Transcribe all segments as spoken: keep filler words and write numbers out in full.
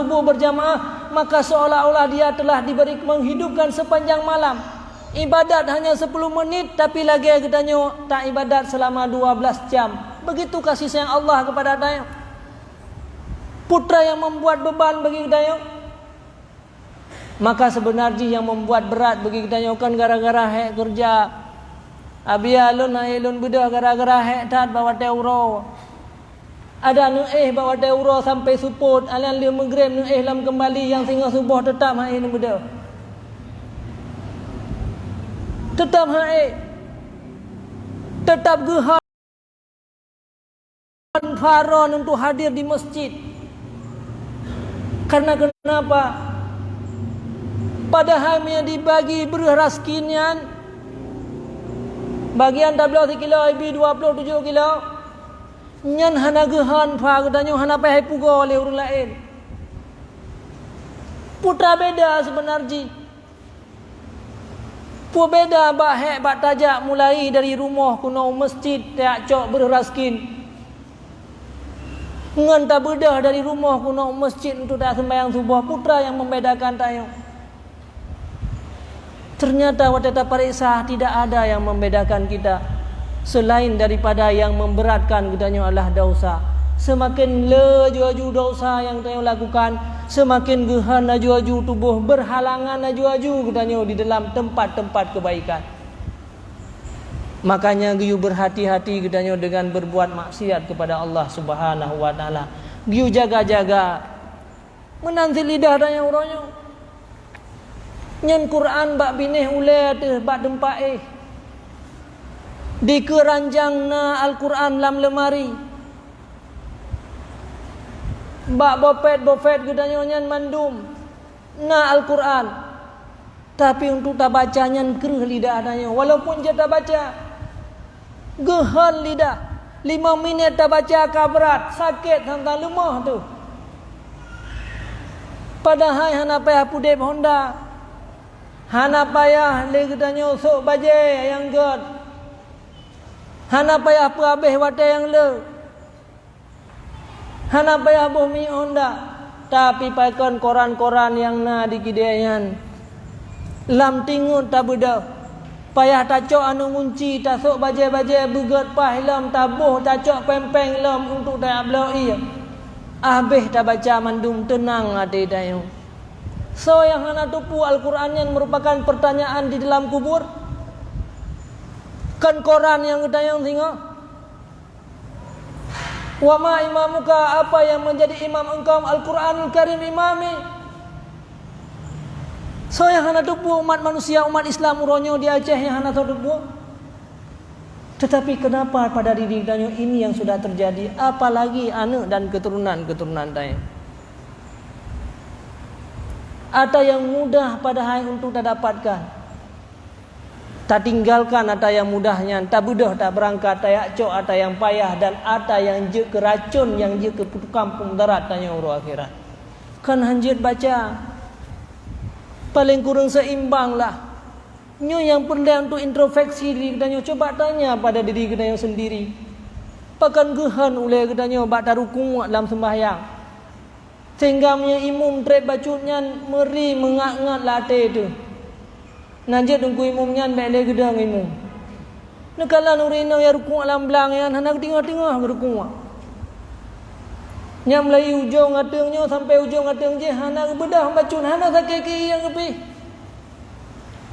subuh berjamaah, maka seolah-olah dia telah diberi menghidupkan sepanjang malam. Ibadat hanya sepuluh menit, tapi lagée geutanyoe tak ibadat selama dua belas jam. Begitu kasih sayang Allah kepada tanyoe. Putra yang membuat beban bagi geutanyoe. Maka sebenar jih nyang membuat brat bagi geutanyoe kon gara-gara hék keureuja. Abia lôn hai lôn beudôh gara-gara hék that bak watée uroe. Ada neuéh bak watée uroe sampai seupôt, alan lheueh meugreb neuéh lom keumbali nyang singoh suboh teutab hai lôn beudôh. Teutab hai. Teutab geuhon pharoe untuk hadir di masjid. Karena kenapa? Padahai meunyoe dibagi breuh raseuki nyan, bagian tabloe sikilo, ibi dua ploh tujoh kilo, nyan hana geuhon pha geutanyoe, hana payah ipugoe lé ureuëng laén. Putra beda seubeuna jih. Peue beda bak hék bak tajak mulai dari rumoh keunoe u masjid tajak cok breuh raseuki, ngon tabeudôh dari rumoh keunoe u masjid untuk tajak seumbahyang suboh, putra nyang membedakan tanyoe. Ternyata watée tapareksa tidak ada yang membedakan kita. Selain daripada yang memberatkan geutanyoe adalah dosa. Semakin laju-laju dosa yang tanyoe lakukan, semakin geuhon laju-laju tuboh, berhalangan laju-laju geutanyoe di dalam tempat-tempat kebaikan. Makanya geuyue berhati-hati geutanyoe dengan berbuat maksiat kepada Allah Subhanahu wa Taala. Geuyue jaga-jaga. Meunan cit lidah tanyoe uroe nyoe. Nyan Quran bak binéh ulée ateueh bak teumpat éh. Dikeue ranjang na Al-Quran lam leumari. Bak bopet-bopet geutanyoe nyan mandum na Al-Quran. Tapi untuk tabaca nyan kreueh lidah tanyoe, walaupun jeuet tabaca. Geuhon lidah. Lima minét tabaca ka brat, sakét teuntang leumoh teuh. Padahai hana payah pudeb honda. Hana payah lé geutanyoe sôk bajée nyang gét. Hana payah peuhabéh watée nyang le. Hana payah boh minyeuk honda, tapi pakon koran-koran nyang na di kidée nyan. Lam tingeut tabeudôh, payah tacok aneuëk gunci, tasôk bajée-bajée beugét paih lom, taboh tacok péng-péng lom untuk tajak bloe ié. Abéh tabaca mandum teunang até tanyoe. Soe nyang hana teupeu Al-Quran nyan merupakan pertanyaan di dalam kubur? Kon koran nyang geutanyong singoh? Wa ma imamuka, apa yang menjadi imam engkau? Al-Quranul Karim imami. Soe nyang hana teupeu umat manusia, umat Islam uroe nyoe di Aceh nyang hana teupeu? Tetapi kenapa pada diri geutanyoe ini yang sudah terjadi, apalagi aneuëk dan keturunan-keturunan tanyoe? Ata nyang mudah padahai untuk tadapatkan. Tatinggalkan ata nyang mudah nyan, tabeudôh tabeurangkat, tajak cok ata nyang payah dan ata nyang jeuet keu racon, nyang jeuet keu tukang peumudarat tanyoe uroe akhirat. Kon han jeuet baca. Paleng kureueng seimbang lah. Nyoe nyang peureulée untuk introspeksi diri geutanyoe. Coba tanya pada diri geutanyoe sendiri. Pakon geuhon ulée geutanyoe bak tarukuek lam seumbahyang? Sehingga meunyoe imum treb bacut nyan meuri meungat-ngat lam até teuh. Na jeuet teungku imum nyan bék lé geudong imum. Neukalon ureuëng inong nyang rukuek lam blang nyan hana geuteungoh-teungoh geurukuek. Nyang mulai ujong ateueng nyoe sampai ujong ateueng jih hana geubeudôh bacut, hana sakét keuieng geuh pih.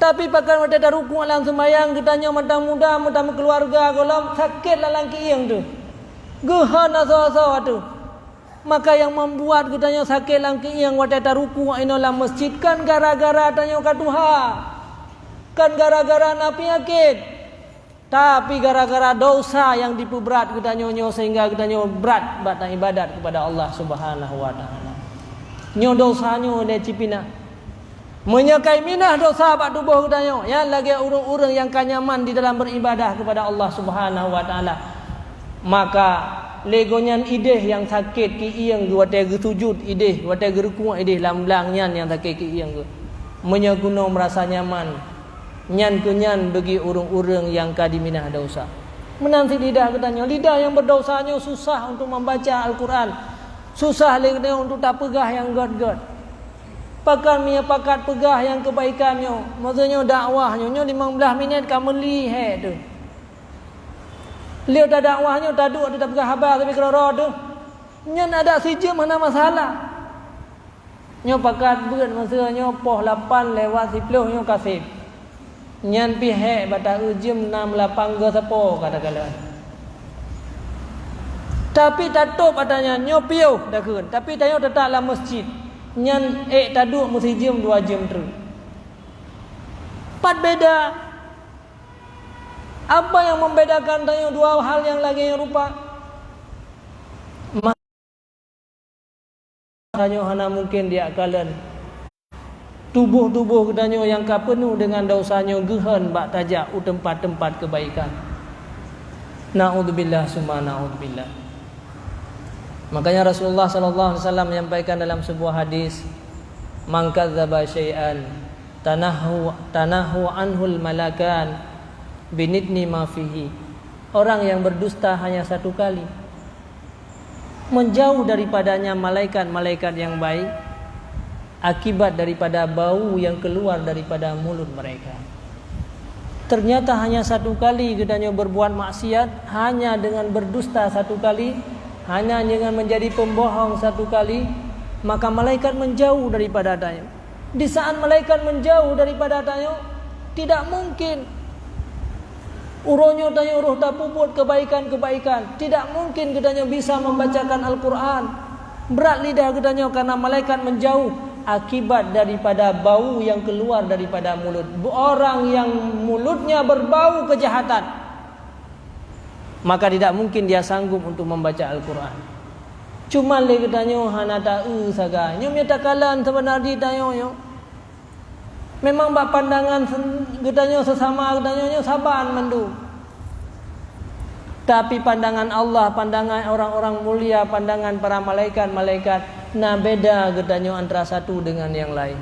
Tapi pakon watée tarukuek lam seumayang geutanyoe mantong muda, meutameukeuluwarga gohlom sakét lam keuieng teuh. Geuhon asoe-asoe teuh. Maka nyang membuat geutanyoe sakét lam keuieng watée tarukuek inoe lam masjid kon gara-gara tanyoe ka tuha, kon gara-gara na peunyakét, tapi gara-gara dosa nyang dipeubrat geutanyoe nyoe sehingga geutanyoe brat bak taibadat kepada Allah Subhanahu wa Taala. Nyoe dosa nyoe lé cipinah. Meunyoe ka iminah dosa bak tuboh geutanyoe, nyan lagée ureuëng-ureuëng nyang ka nyaman di dalam beribadah kepada Allah Subhanahu wa Taala, maka lé gobnyan idéh nyang sakét keuieng geuh watée geusujut idéh, watée geurukuek idéh lam blang nyan nyang sakét keuieng geuh. Meunyoe keunoe meurasa nyaman, nyan keuh nyan bagi ureuëng-ureuëng nyang ka diminah dosa. Meunan cit lidah geutanyoe, lidah nyang berdosa nyoe susah untuk membaca Al-Quran. Susah lé geutanyoe untuk tapeugah nyang gét-gét. Pakon meunyoe pakat peugah nyang keubaikan nyoe, maksud nyoe dakwah nyoe, nyoe limong blaih minét ka meuli hék teuh. Lheueh tadakwah nyoe taduek teuh tapeugah haba sabe keudroe-droe teuh. Nyan adak sijeuem hana masalah. Nyoe pakat beuet masa nyoe poh lapan lewat siploh nyoe ka sép. Nyan pih hék bak taeu jeuem nam lapan goe sapo ka takalon. Tapi tatôb ata nyan nyoe piôh takheun, tapi tanyoe teutap lam meuseujid. Nyan ék taduek meusijeuem dua jeuem treuk. Pat beda? Apa nyang membedakan tanyoe dua hal nyang lagée nyoe rupa? Tanyoe hana mungken diakalon. Tuboh-tuboh geutanyoe nyang ka peunoh deungon desya nyoe geuhon bak tajak u teumpat-teumpat keubaikan. Naudzubillah summa naudzubillah. Makanya Rasulullah sallallahu alaihi wasallam menyampaikan dalam sebuah hadis, "Man kadzdzaba syai'an tanahu, tanahu anhul malakan binitni ma fihi." Orang yang berdusta hanya satu kali, menjauh daripadanya malaikat-malaikat yang baik, akibat daripada bau yang keluar daripada mulut mereka. Ternyata hanya satu kali geutanyoe berbuat maksiat, hanya dengan berdusta satu kali, hanya dengan menjadi pembohong satu kali, maka malaikat menjauh daripada tanyoe. Di saat malaikat menjauh daripada tanyoe, tidak mungkin uroe nyoe tanyoe roh tapeubuet kebaikan-kebaikan. Tidak mungkin geutanyoe bisa membacakan Al-Quran. Brat lidah geutanyoe karena malaikat menjauh akibat daripada bau yang keluar daripada mulut. Orang yang mulutnya berbau kejahatan, maka tidak mungkin dia sanggup untuk membaca Al-Quran. Cuma lé geutanyoe hana taeu sagai. Nyoe mita kalon sebenarnya tanyoe nyoe. Memang bak pandangan sen-, geutanyoe sesama geutanyoe nyoe saban mandum. Tapi pandangan Allah, pandangan orang-orang mulia, pandangan para malaikat-malaikat, na beda geutanyoe antara satu dengan yang lain.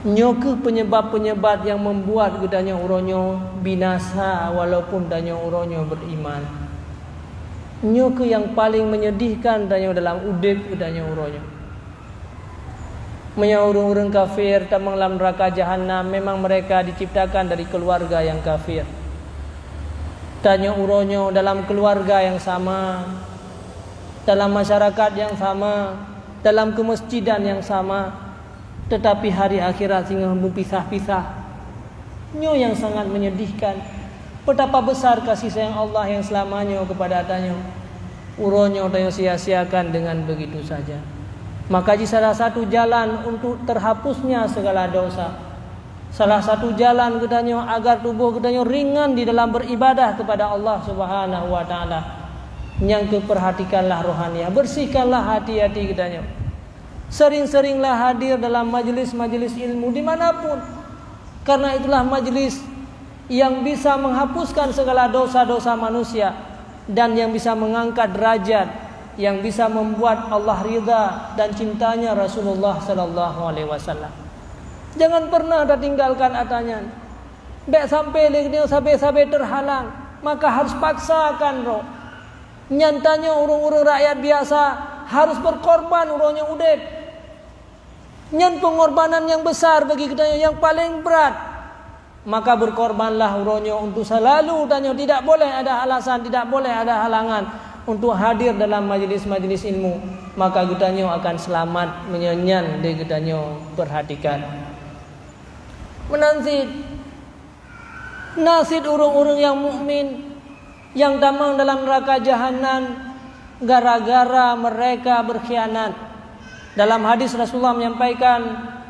Nyoe kheueh penyebab-penyebab yang membuat geutanyoe uroe nyoe binasa walaupun tanyoe uroe nyoe beriman. Nyoe kheueh yang paling menyedihkan tanyoe dalam udeb geutanyoe uroe nyoe. Meunyoe ureuëng-ureuëng kafir tamong lam neuraka jahanam, memang mereka diciptakan dari keluarga yang kafir. Tanyoe uroe nyoe dalam keluarga yang sama, dalam masyarakat yang sama, dalam keumeusejidan yang sama, teutapi hari akhirat singoh meupisah-pisah. Nyoe nyang sangat menyedihkan. Betapa besar kasih sayang Allah nyang seulama nyoe keupada tanyoe. Uroe nyoe tanyoe sia-siakan dengan begitu saja. Maka jih salah satu jalan untuk terhapusnya segala dosa. Salah satu jalan geutanyoe agar tuboh geutanyoe ringan di dalam beribadah kepada Allah Subhanahu wa Taala. Nyang keu perhatikanlah rohaniah, bersihkanlah hati-hati geutanyoe. Sering-seringlah hadir dalam majelis-majelis ilmu di mana pun. Karena itulah majelis yang bisa menghapuskan segala dosa-dosa manusia dan yang bisa mengangkat derajat, yang bisa membuat Allah ridha dan cintanya Rasulullah sallallahu alaihi wasallam. Jangan pernah tatinggalkan ata nyan. Bék sampai lé geutanyoe sabe-sabe terhalang, maka harus paksakan droe. Nyan tanyoe ureuëng-ureuëng rakyat biasa harus berkorban uroe nyoe udeb. Nyan pengorbanan nyang besar bagi geutanyoe, nyang paleng brat. Maka berkorbanlah uroe nyoe untuk selalu tanyoe tidak boleh ada alasan, tidak boleh ada halangan untuk hadir dalam majelis-majelis ilmu. Maka geutanyoe akan selamat meunyoe nyan lé geutanyoe perhatikan. Meunan cit, na cit ureuëng-ureuëng nyang mukmin nyang tamong dalam neuraka jahanam gara-gara mereka berkhianat. Dalam hadis Rasulullah menyampaikan,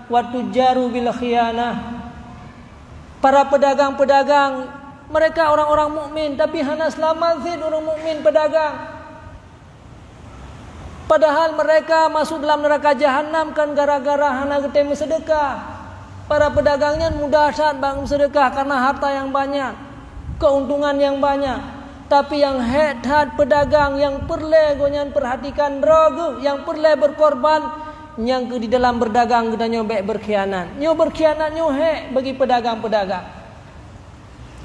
"Wa tujjaru bil khianah." Para pedagang-pedagang, mereka orang-orang mukmin, tapi hana seulamat cit ureuëng mukmin pedagang. Padahal mereka masuk dalam neraka jahanam kan gara-gara hana geutem meuseudekah. Para pedagang nyan mudah that bak meuseudekah karena harta yang banyak, keuntungan yang banyak. Tapi nyang hék that pedagang nyang peureulée gobnyan perhatikan droe geuh, nyang peureulée berkorban, nyang keu di dalam berdagang geutanyoe bék berkhianat. Nyoe berkhianat nyoe hék bagi pedagang-pedagang.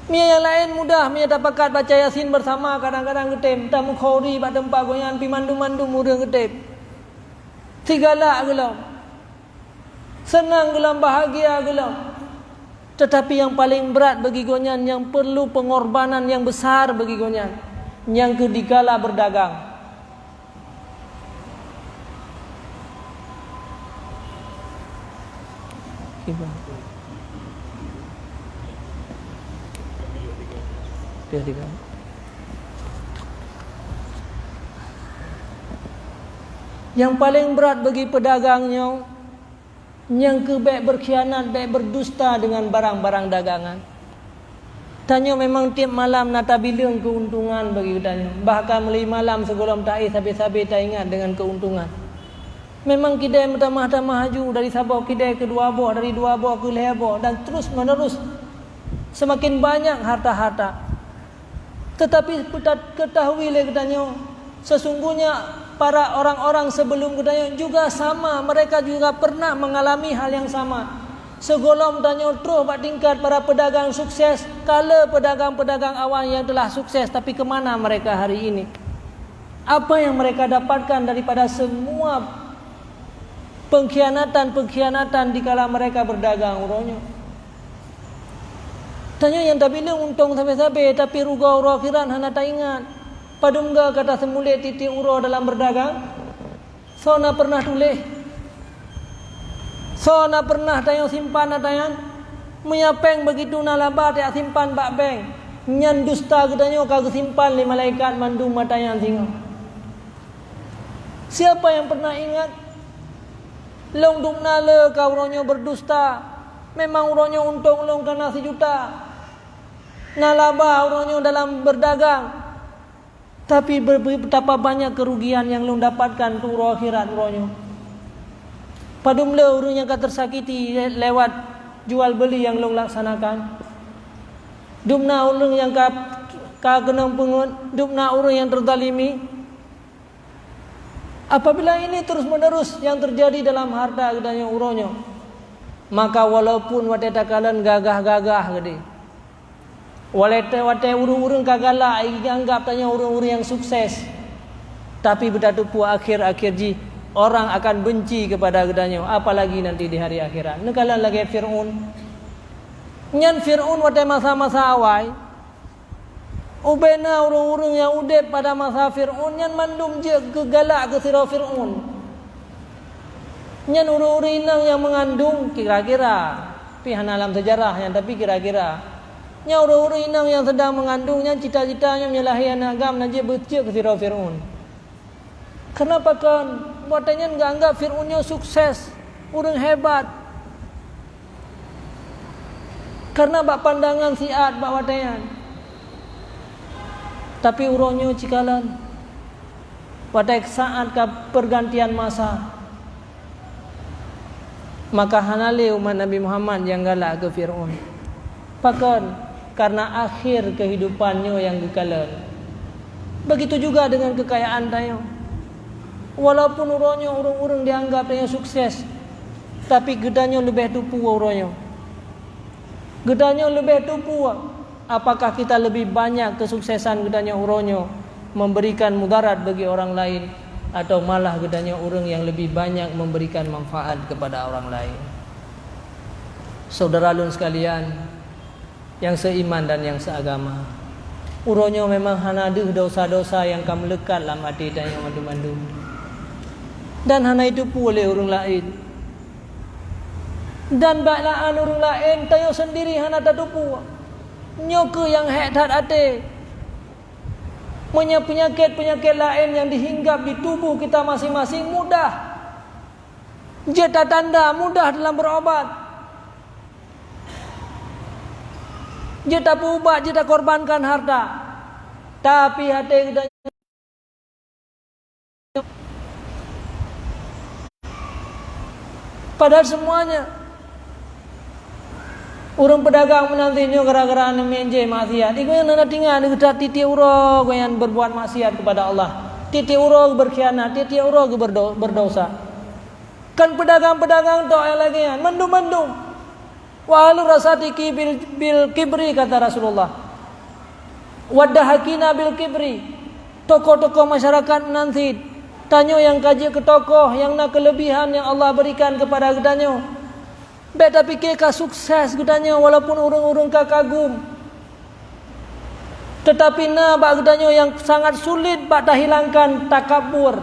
Meunyoe nyang laén mudah, meunyoe tapakat baca Yasin beusama kadang-kadang geutem, tameukhuri bak teumpat gobnyan pih mandum-mandum ureuëng geutem. Sigalak gohlom. Seunang gohlom, bahagia gohlom. Teutapi nyang paleng brat bagi gobnyan, nyang peurlu peungorbanan nyang beusar bagi gobnyan, nyang keu dikala beudagang. Kiban. Tiga, tiga. Nyang paleng brat bagi peudagang nyoe, nyang keu bék beurkhianat, bék beudusta deungon barang-barang dagangan. Tanyoe memang tieb malam na tabileueng keuntungan bagi geutanyoe. Bahkan mulai malam sigohlom taéh sabe-sabe taingat deungon keuntungan. Memang kidai meutamah-tamah laju, dari saboh kidai keu dua boh, dari dua boh keu lhée boh, dan terus menerus. Semakin banyak harta-harta. Tetapi peuta-, ketahui lé geutanyoe, sesungguhnya para orang-orang sebelum geutanyoe juga sama, mereka juga pernah mengalami hal yang sama. Sigohlom tanyoe troh bak tingkat para pedagang sukses, ka le pedagang-pedagang awai nyang telah sukses, tapi ke mana mereka hari ini? Apa yang mereka dapatkan daripada semua pengkhianatan-pengkhianatan dikala mereka berdagang uroe nyoe? Tanyoe nyang tabileueng untông sabe-sabe, tapi rugoe uroe akhirat hana taingat. Padum ga ka taseumulék tieb-tieb uroe dalam berdagang? Soe na pernah tuléh? Soe na pernah tanyoe simpan ata nyan? Meunyoe péng begitu na laba tajak simpan bak bank, nyan dusta geutanyoe ka geusimpan lé malaikat mandum ata nyan singoh. Siapa yang pernah ingat? Lôn dubna le ka uroe nyoe berdusta. Memang uroe nyoe untông lôn ka na sijuta. Na laba uroe nyoe dalam berdagang. Tapi be-, betapa banyak kerugian yang lôn dapatkan untuk uroe akhirat uroe nyoe. Padum le ureuëng nyang ka tersakiti le-, lewat jual beli yang lôn laksanakan. Dubna ureuëng nyang ka, ka keunong peungeut, dubna ureuëng nyang terzalimi. Apabila ini terus-menerus yang terjadi dalam harta geutanyoe uroe nyoe, maka walaupun watée takalon gagah-gagah geude, watée, watée ureuëng-ureuëng ka galak, jianggap tanyoe ureuëng-ureuëng nyang sukses, tapi beutateupeue akhir-akhir jih orang akan benci kepada geutanyoe, apalagi nanti di hari akhirat. Neukalon lagée Fir'aun. Nyan Fir'aun watée masa-masa awai, ubena ureuëng-ureuëng nyang udeb pada masa Fir'aun nyan mandum jeuet keu galak keu sidroe Fir'aun. Nyan ureuëng-ureuëng inong nyang meungandung kira-kira, pih hana lam seujarah nyan, tapi kira-kira. Nyan ureuëng-ureuëng inong nyang seudang meungandung nyan cita-cita nyan meunyoe lahé aneuëk agam na jeuet beucék keu sidroe Fir'aun. Kenapa kon? Watée nyan geuanggap Fir'aun nyoe sukses, ureuëng hebat. Karena bak pandangan siat bak watée nyan. Tapi uroe nyoe cikalon, watée saat ka pergantian masa, maka hana lé umat Nabi Muhammad nyang galak keu Fir'aun. Pakon? Karena akhir kehidupan nyoe nyang geukalon. Begitu juga dengan kekayaan tanyoe. Walaupun uroe nyoe ureuëng-ureuëng dianggap tanyoe sukses, tapi geutanyoe leubeh tupu uroe nyoe. Geutanyoe leubeh tupu, apakah kita lebih banyak kesuksesan geutanyoe uroe nyoe memberikan mudarat bagi orang lain, atau malah geutanyoe ureuëng yang lebih banyak memberikan manfaat kepada orang lain? Saudara lôn sekalian, nyang seiman dan nyang seagama, uroe nyoe memang hana deuh dosa-dosa nyang ka meuleukat lam até tanyoe mandum-mandum, dan hana jiteupeue lé ureuëng laén. Dan bak lam ureuëng laén, tanyoe sendiri hana tateupeue. Nyoe kheueh nyang hék that até. Meunyoe peunyakét-peunyakét laén nyang dihinggab di tuboh kita masing-masing mudah jeuet tatanda, mudah dalam berobat. Jeuet tapeuubat, jeuet takorbankan harta. Tapi até geutanyoe, padahal semuanya. Ureuëng peudagang meunan nyoe gara-gara aneuk miet jih maksiat. Di gobnyan na tinggai geutanyoe tieb-tieb uroe gobnyan berbuat maksiat kepada Allah. Tieb-tieb uroe berkhianat, tieb-tieb uroe geuberdo-, berdosa. Kan peudagang-peudagang tok nyang lagée nyan, mandum-mandum. "Wa ahlu rasatiki bil, bil kibri," kata Rasulullah. "Wadahakina bil kibri." Tokoh-tokoh masyarakat nan cit, tanyoe nyang ka jeuet keu tokoh nyang na keulebihan nyang Allah berikan keupada geutanyoe. Bék tapike ka sukses geutanyoe walaupun ureuëng-ureuëng ka kagum. Teutapi na bak geutanyoe nyang sangat sulit bak tahilangkan takabur.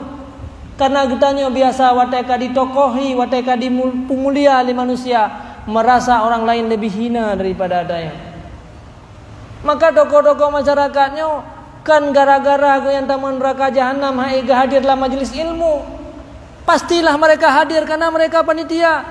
Karena geutanyoe biasa watée ka ditokohi, watée ka dimu-, peumulia lé manusia, merasa orang lain lebih hina daripada tanyoe. Maka tokoh-tokoh masyarakat nyoe kan gara-gara geuh nyang tamong neuraka jahanam hai geuhadir lam majlis ilmu. Pastilah mereka hadir karena mereka panitia.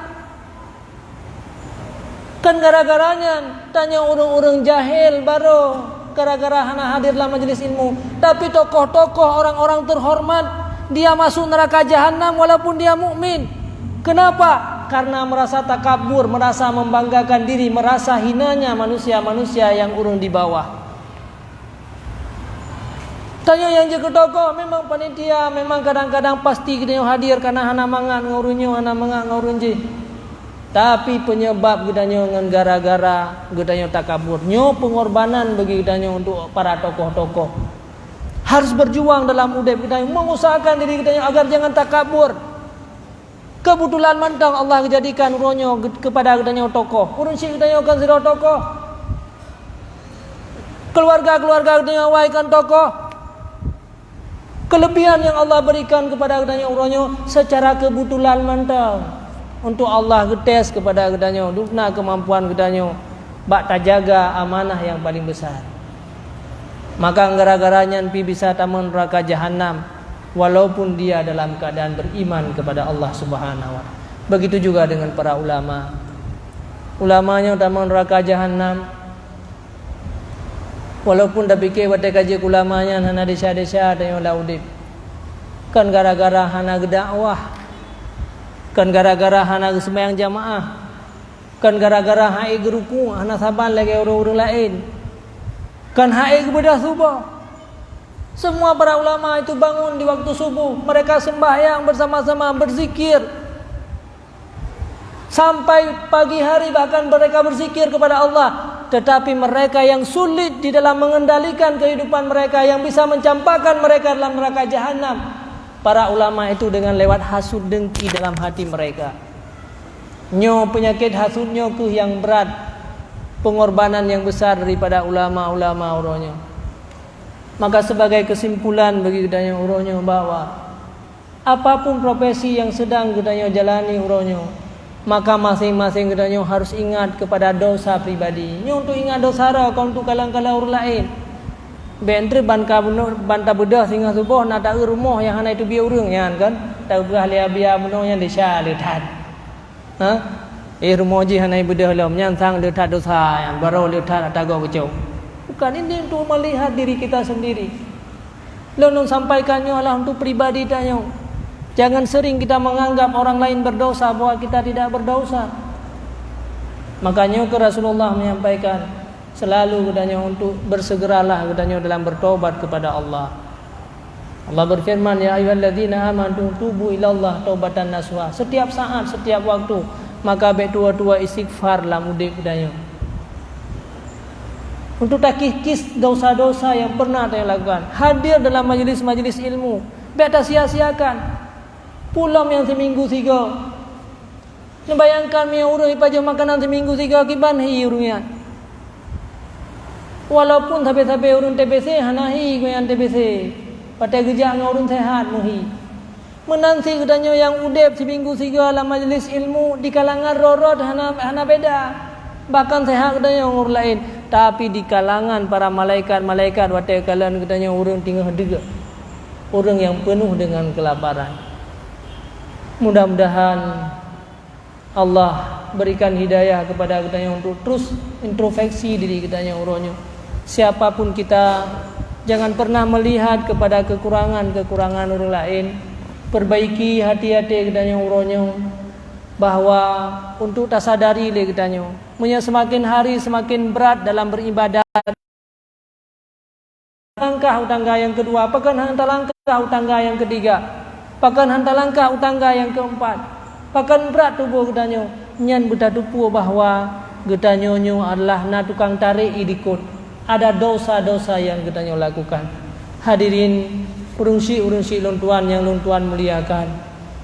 Kan gara-gara nyan, tanyoe ureuëng-ureuëng jahil baroe gara-gara hana hadir lam majlis ilmu. Tapi tokoh-tokoh, orang-orang terhormat, dia masuk neraka jahanam walaupun dia mukmin. Kenapa? Karena merasa takabur, merasa membanggakan diri, merasa hinanya manusia-manusia yang ureuëng di bawah. Tanyoe nyang jeuet keu tokoh memang panitia, memang kadang-kadang pasti geutanyoe hadir karena hana mangat ngon ureuëng nyoe, hana mangat ngon ureuëng jih. Tapi penyebab geutanyoe ngon gara-gara geutanyoe takabur. Nyoe pengorbanan bagi geutanyoe untuk para tokoh-tokoh. Harus berjuang dalam udeb geutanyoe, mengusahakan diri geutanyoe agar jangan takabur. Keubeutulan mantong Allah geujadikan uroe nyoe geu-, keupada geutanyoe tokoh. Ureuëng syik geutanyoe kon sidroe tokoh. Keuluwarga-keuluwarga geutanyoe awai kon tokoh. Keulebihan nyang Allah berikan keupada geutanyoe uroe nyoe seucara keubeutulan mantong. Untuk Allah geutés keupada geutanyoe, dubna keumampuan geutanyoe bak tajaga amanah nyang paleng besar. Maka gara-gara nyan pi bisa tamong neuraka jahanam, walaupun dia dalam keadaan beriman kepada Allah Subhanahu wa Taala. Begitu juga dengan para ulama. Ulama nyoe tamong neuraka jahanam, walaupun tapike watée ka jeuet ulama nyan hana desya-desya tanyoe lam udeb. Kan gara-gara hana geudakwah, kan gara-gara hana geuseumayang jamaah, kan gara-gara hana geuruku, hana saban lagée ureuëng-ureuëng laén. Kan hana geubeudôh suboh. Semua para ulama itu bangun di waktu subuh. Mereka sembahyang bersama-sama, berzikir. Sampai pagi hari bahkan mereka berzikir kepada Allah. Tetapi mereka yang sulit di dalam mengendalikan kehidupan mereka, yang bisa mencampakkan mereka dalam neraka jahanam, para ulama itu dengan lewat hasut dengki dalam hati mereka. Nyoe peunyakét hasut nyoe keuh nyang brat, pengorbanan nyang besar daripada ulama-ulama uroe nyoe. Maka sebagai kesimpulan bagi geutanyoe uroe nyoe bahwa apapun profesi nyang sedang geutanyoe jalani uroe nyoe, maka maséng-maséng geutanyoe harus ingat kepada dosa pribadi. Nyoe untuk ingat dosa droe, kon untuk kalon-kalon ureuëng laén. Bék treuk ban ka bunoe, ban tabeudôh singoh suboh na taeu rumoh nyang hana teubiet ureuëng nyan kan, tapeugah lé Abiya bunoe nyan desya le that. Ha? Eh, rumoh jih hana beudôh lom, nyan sang le that dosa nyan, baroe le that ata gob geucok. Bukan, ini untuk melihat diri kita sendiri. Lôn sampaikan nyoe adalah untuk pribadi tanyoe. Jangan sering kita menganggap orang lain berdosa bahwa kita tidak berdosa. Makanya ke Rasulullah menyampaikan, selalu geutanyoe untuk bersegeralah geutanyoe dalam bertobat kepada Allah. Allah berfirman, "Ya ayyuhalladzina amanu tubu ilallah taubatan nasuha." Setiap saat, setiap waktu, maka bék tuwo-tuwo istighfar lam udeb geutanyoe. Untuk takikis dosa-dosa yang pernah tanyoe lakukan. Hadir dalam majelis-majelis ilmu, bék tasia-siakan. Pulang nyang seminggu sigo. Neubayangkan meunyoe ureuëng ipajoh makanan seminggu sigo kiban hi ureuëng nyan. Walaupun sabe-sabe ureuëng T B C hana hi gobnyan T B C, watée geujak ngon ureuëng sehat meuhi. Meunan cit geutanyoe nyang udeb seminggu sigo lam majelis ilmu di kalangan rot-rot hana, hana beda. Bahkan sehat geutanyoe ngon ureuëng laén, tapi di kalangan para malaikat-malaikat watée kalon geutanyoe ureuëng teungoh deuk, ureuëng nyang peunoh deungon keulaparan. Mudah-mudahan Allah berikan hidayah kepada geutanyoe untuk terus introspeksi diri geutanyoe uroe nyoe. Siapapun kita, jangan pernah melihat kepada kekurangan-kekurangan ureuëng laén. Perbaiki hati-hati geutanyoe uroe nyoe bahwa untuk tasadari lé geutanyoe, meunyoe semakin hari semakin berat dalam beribadat, langkah u tangga nyang keudua, pakon han talangkah u tangga nyang keutiga, pakon han talangkah u tangga nyang keumpat, pakon brat tuboh geutanyoe, nyan beutateupeue bahwa Geutanyoe nyoe adalah na tukang tarek i dikot. Ada dosa-dosa nyang geutanyoe lakukan. Hadirin, ureuëng syik-ureuëng syik lôn tuan nyang lôn tuan muliakan.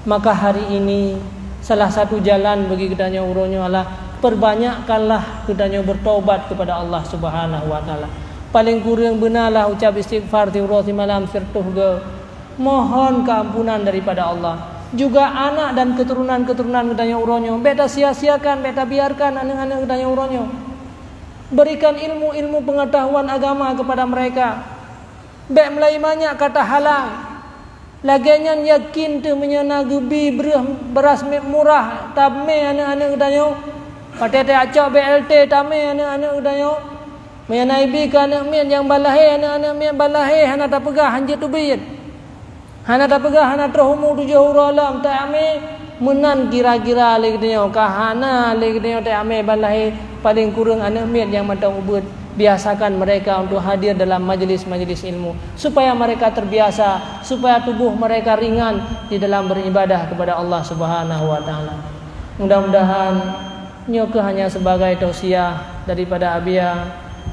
Maka hari ini, salah satu jalan bagi geutanyoe uroe nyoe adalah perbanyakkanlah geutanyoe bertobat kepada Allah Subhanahu wa Taala. Paling kureueng beunalah ucap istighfar siuroe simalam siratoh goe. Mohon keampunan daripada Allah. Juga anak dan keturunan-keturunan geutanyoe uroe nyoe, bék tasia-siakan, bék tabiarkan aneuëk-aneuëk geutanyoe uroe nyoe. Berikan ilmu-ilmu pengetahuan agama kepada mereka. Bék meulai manyak ka tahalang. Lagée nyan yakin teuh meunyoe na geubi breuh beuras murah tamé aneuëk-aneuëk geutanyoe. Watée teuacok B L T tamé aneuëk-aneuëk geutanyoe. Meunyoe na ibi keu aneuëk miet nyang ban lahé, aneuëk-aneuëk miet ban lahé hana tapeugah hanjeuet teubiet. Hana tapeugah hana troh umu tujoh uroe lom, teuamé meunan kira-kira lé geutanyoe, ka hana lé geutanyoe teuamé ban lahé, paléng kureueng aneuëk miet nyang mantong ubeuet. Biasakan mereka untuk hadir dalam majelis-majelis ilmu, supaya mereka terbiasa, supaya tubuh mereka ringan di dalam beribadah kepada Allah Subhanahu wa Taala. Mudah-mudahan nyoe keuh hanya sebagai tausiah daripada Abiya,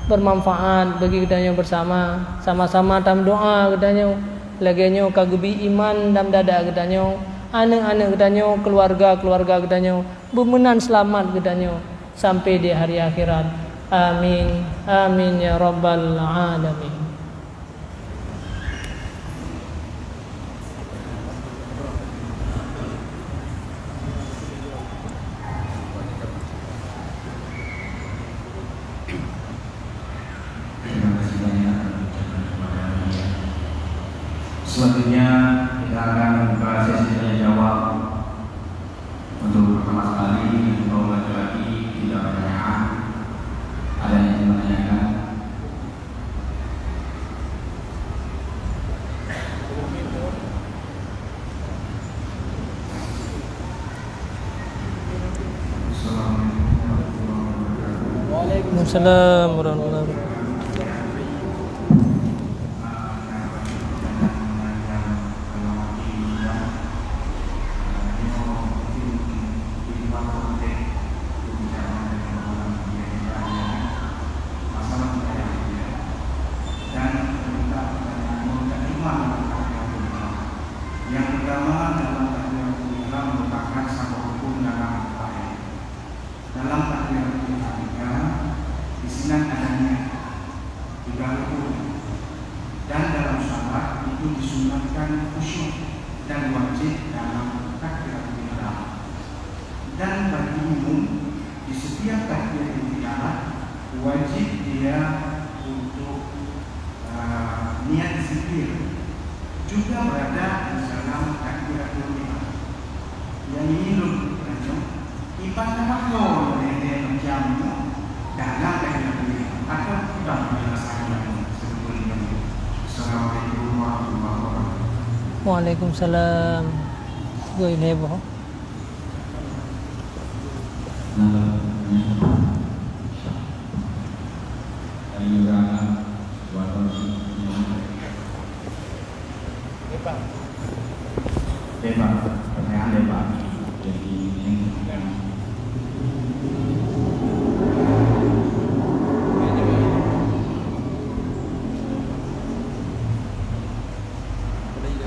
bermanfaat bagi geutanyoe bersama. Sama-sama tameudoa geutanyoe, lagée nyoe ka geubi iman dalam dada geutanyoe, aneuëk-aneuëk geutanyoe, keluarga-keluarga geutanyoe, beumeunan seulamat geutanyoe sampai di hari akhirat. Amin. Amin ya rabbal alamin. Terima kasih banyak. Selanjutnya, kita akan membuka sesi tanya jawab. Untuk pertama sekali, untuk kaum laki-laki, tidak ada pertanyaan. Ada yang ingin menanyakan? Assalamualaikum warahmatullahi wabarakatuh. Waalaikumsalam warahmatullahi wabarakatuh. Yang pertama, dalam takbiratul ihram merupakan saboh rukun dalam ibadah. Dalam takbiratul ihram, di sinan ada niat, tiga rukun. Dan dalam salat itu disunatkan khusyuk dan wajib dalam takbiratul ihram. Dan bagi imum, di setiap takbiratul ihram wajib dia untuk, ah, niat zikir, juga berada di dalam takbiratul ihram. Yang ini lôn tanyong, iban na meunan lagée macam nyoe dalam takbiratul ihram, atau kurang penjelasan yang sebelum ini? Assalamualaikum warahmatullahi wabarakatuh. Waalaikumsalam. Goi lé boh. Oke, Pak. Pertanyaan dari Pak. Jadi, yang sedang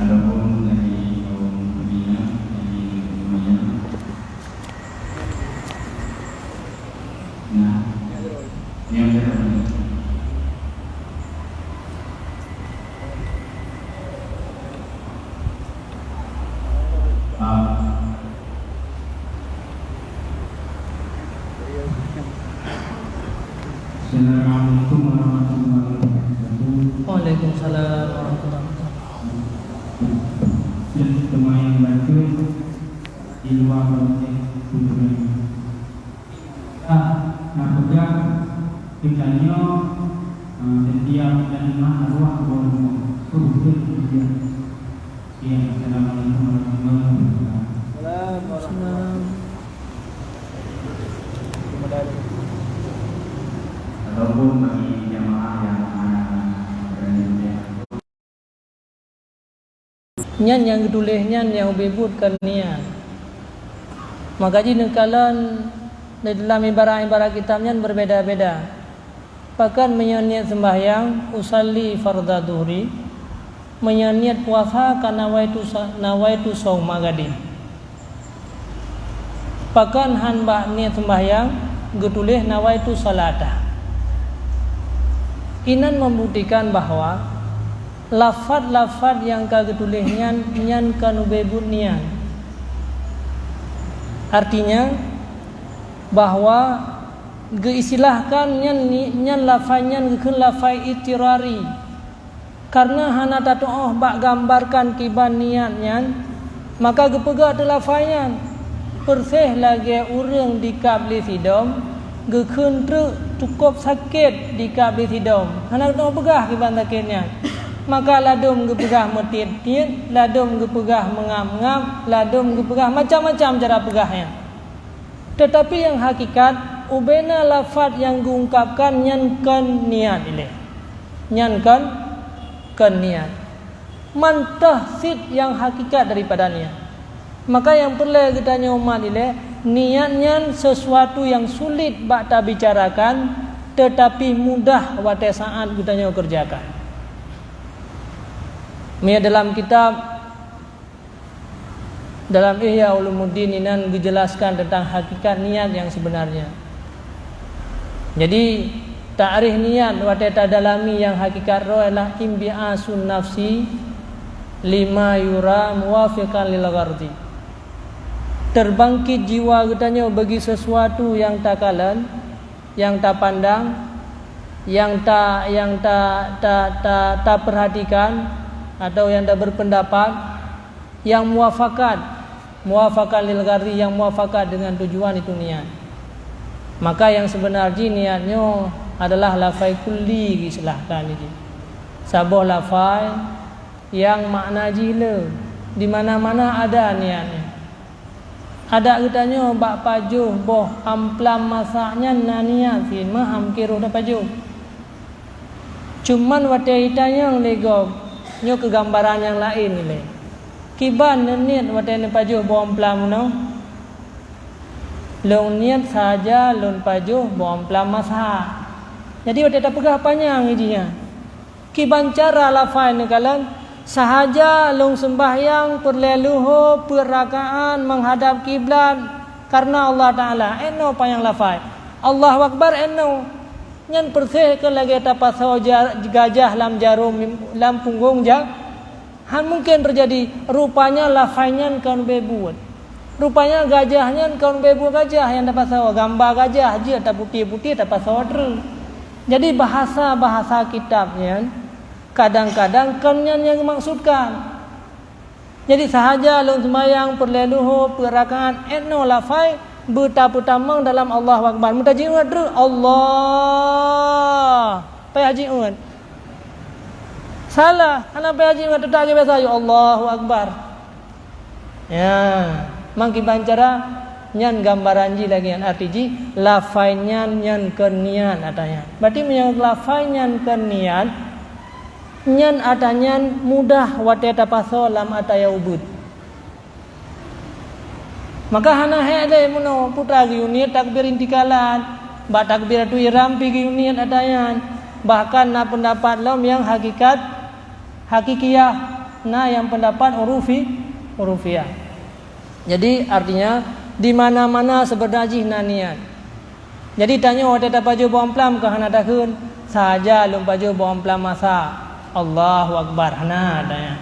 Adapun dari kaum pembina, dari semuanya, nah, yang saya hormati. Ah. Assalamualaikum warahmatullahi wabarakatuh. Waalaikumsalam warahmatullahi wabarakatuh. Dan semua yang baca di luar konteks tujuan. Ah, nah, peugah geutanyoe, ah, setiap dan lima arwah boh leumo. Kok beutôi kemudian. Ya, assalamualaikum warahmatullahi wabarakatuh. Waalaikumsalam. Ataupun bagi jamaah yang mana berani. Nyan nyang geutuléh nyan nyang ubé buet ka niat. Maka jih neukalon Di dalam ibarat-ibarat kitab nyan berbeda-beda. Pakon meunyoe niet sembahyang, usalli fardha dhuhri, meunyoe niet puasa ka nawaitu sa-, nawaitu shauma ghadin. Pakon han bak niet sembahyang geutuléh nawaitu shalata. Inan membuktikan bahwa lafaz-lafaz nyang ka geutuléh nyan, nyan ka neubeuet niet. Artinya, bahwa geuistilahkan nyan ni, nyan lafai nyan geukheun lafai idtirari. Kareuna hana tatu'oh bak gambarkan kiban niet nyan, maka geupeugah teuk lafai nyan. Peureséh lagée ureuëng dikab lé sidom, geukheun treuk cukôp sakét dikab lé sidom, hana tatu'oh peugah kiban sakét nyan. Maka ladôm geupeugah meutiet-tiet, ladôm geupeugah meungab-ngab, ladôm geupeugah macam-macam cara peugah nyan. Teutapi nyang hakikat, ubena lafaz nyang geuungkapkan nyan kon niet ilée. Nyan kon, kon niet. Mantong cit nyang hakikat daripada niet. Maka nyang peureulée geutanyoe umat ilée, niet nyan sesuatu nyang sulit bak tabicarakan, teutapi mudah watée saát geutanyoe keureujakan. Meunyoe dalam kitab Dalam Ihya Ulumuddin inan geujelaskan teuntang hakikat niet nyang sebenarnya. Jadi, takrif niet watée tadalami nyang hakikat roh ialah imbi'asun nafsi lima yura muwafiqan lil ghardi. Terbangkit jiwa geutanyoe bagi sesuatu nyang takalon, nyang tapandang, nyang ta-, nyang ta-, ta-, ta-, taperhatikan atau nyang taberpendapat, nyang muwafakat, muwafakat lil ghardi, nyang muwafakat dengan tujuan itu niet. Maka nyang sebenar jih niet nyoe adalah lafai kulli geuistilahkan jih. Saboh lafai nyang makna jih le, di mana-mana ada niet nyan. Adak geutanyoe bak pajoh boh amplam masak nyan na niet cit meuham kiroh tapajoh. Cuman watée itanyong lé gob, nyoe keu gambaran nyang laén ilée. Kiban neuniet watée neupajoh boh amplam meunoe? Lôn niet sahaja lôn pajoh boh amplam masak. Jadi watée tapeugah panyang jih nyan. Kiban cara lafai neukalon, sahaja lôn seumbahyang peureulée luho peuet rakaat meuhadab kiblat kareuna Allah Taala, eno panyang lafai. Allahu Akbar eno. Nyan peureséh keu lagée tapasoe ja-, gajah lam jaroe lam punggong ja-, han mungken teujadi, rupanya lafai nyan kon beuet. Rupanya gajah nyan kon beuet gajah nyang tapasoe, gamba gajah jeuet taputéh-putéh tapasoe treuk. Jadi bahasa-bahasa kitab nyan kadang-kadang kon nyan nyang geumaksudkan. Jadi sahaja lôn seumayang peureulée luho peuet rakaat, eno lafai beutapeutamong dalam Allahu Akbar. Meutajiôh treuk Allah, payah jiôh. Salah, hana payah jiôh, teutap lagée biasa, ya Allahu Akbar. Ya, mangkiban cara nyan gambaran jih lagée nyan, arti jih lafai nyan, nyan kon niet ata nyan. Berarti meunyoe lafai nyan kon niet, nyan ata nyan mudah watée tapasoe lam ata nyang ubit. Maka hana hék lé meunoe putra geuyue niet takbir intikalan, bak takbiratul ihram pi geuyue niet ata nyan. Bahkan na peundapat lom nyang hakikat hakikiyah, na nyang peundapat urufi, urufiyah. Jadi, artinya, di mana-mana seubeuna jih na niet. Jadi, tanyoe watée tapajoh boh amplam ka hana takheun, sahaja lôn pajoh boh amplam masak. Allahu Akbar, hana tanya.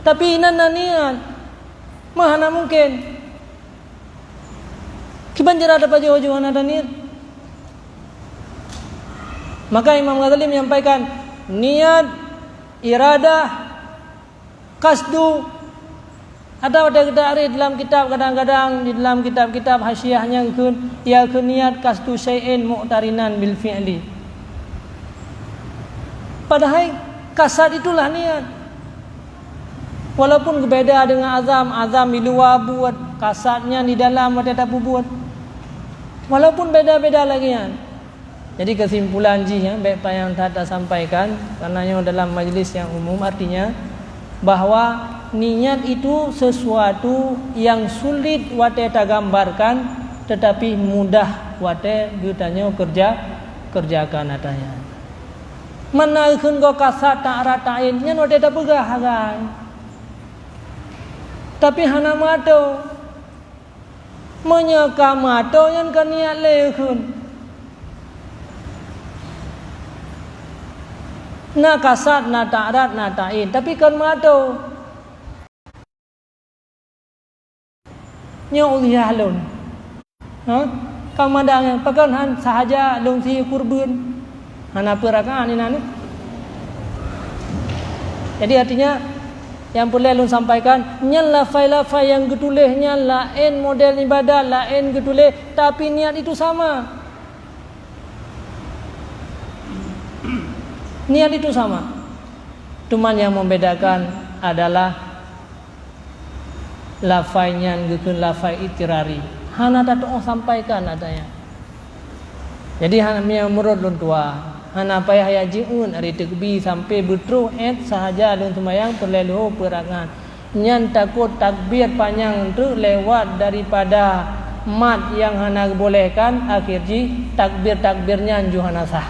Tapi inan na niet. Meuhana mungken. Kiban cara tapajoh-joh hana taniet. Maka Imam Ghazali menyampaikan, niat, iradah, qasdu, atawa watée geutarikh dalam kitab, kadang-kadang di dalam kitab-kitab hasyiah nyang kheun, ya kheun niat qasdu syai'in muqtarinan bil fi'li. Padahai kasad itulah niat. Walaupun beubeda deungon azam, azam di luwa buet, kasad nyan di dalam watée tapeubuet. Walaupun beda-beda lagée nyan. Jadi keusimpulan jih, ya, bék payah that tasampaikan, karena nyoe dalam majlis nyang umum, artinya bahwa niat itu sesuatu yang sulit watée tagambarkan, tetapi mudah watée geutanyoe keureuja, keureujakan atra nyan. Meunan kheun goe kasat taat taén, nyan watée tapeugah hagai. Tapi hana meuatô. Meunyoe ka meuatô, nyan ka niet lé kheun. Na kasat, na taat, na taén, tapi kon meuatô. Nyoe udhiyah lôn. Ha? Ka mada nyan, pakon han sahaja lôn sie kurban. Hana peue rakaat inan. Jadi artinya, nyang peureulée lôn sampaikan, nyan lafai-lafai nyang geutuléh nyan laén model ibadat, laén geutuléh, tapi niat itu sama. Niat itu sama. Cuman yang membedakan adalah lafai nyan geukheun lafai idtirari. Hana tatu'oh sampaikan atra nyan. Jadi, hana, meunurot lôn tuan, hana payah ya jieuet ari teukbi sampai beutroh ét sahaja lôn seumayang peureulée leuhô peue rakaat. Nyan takot takbir panyang treuk lewat daripada mat nyang hana geubolehkan, akhé jih takbir-takbir nyan ju hana sah.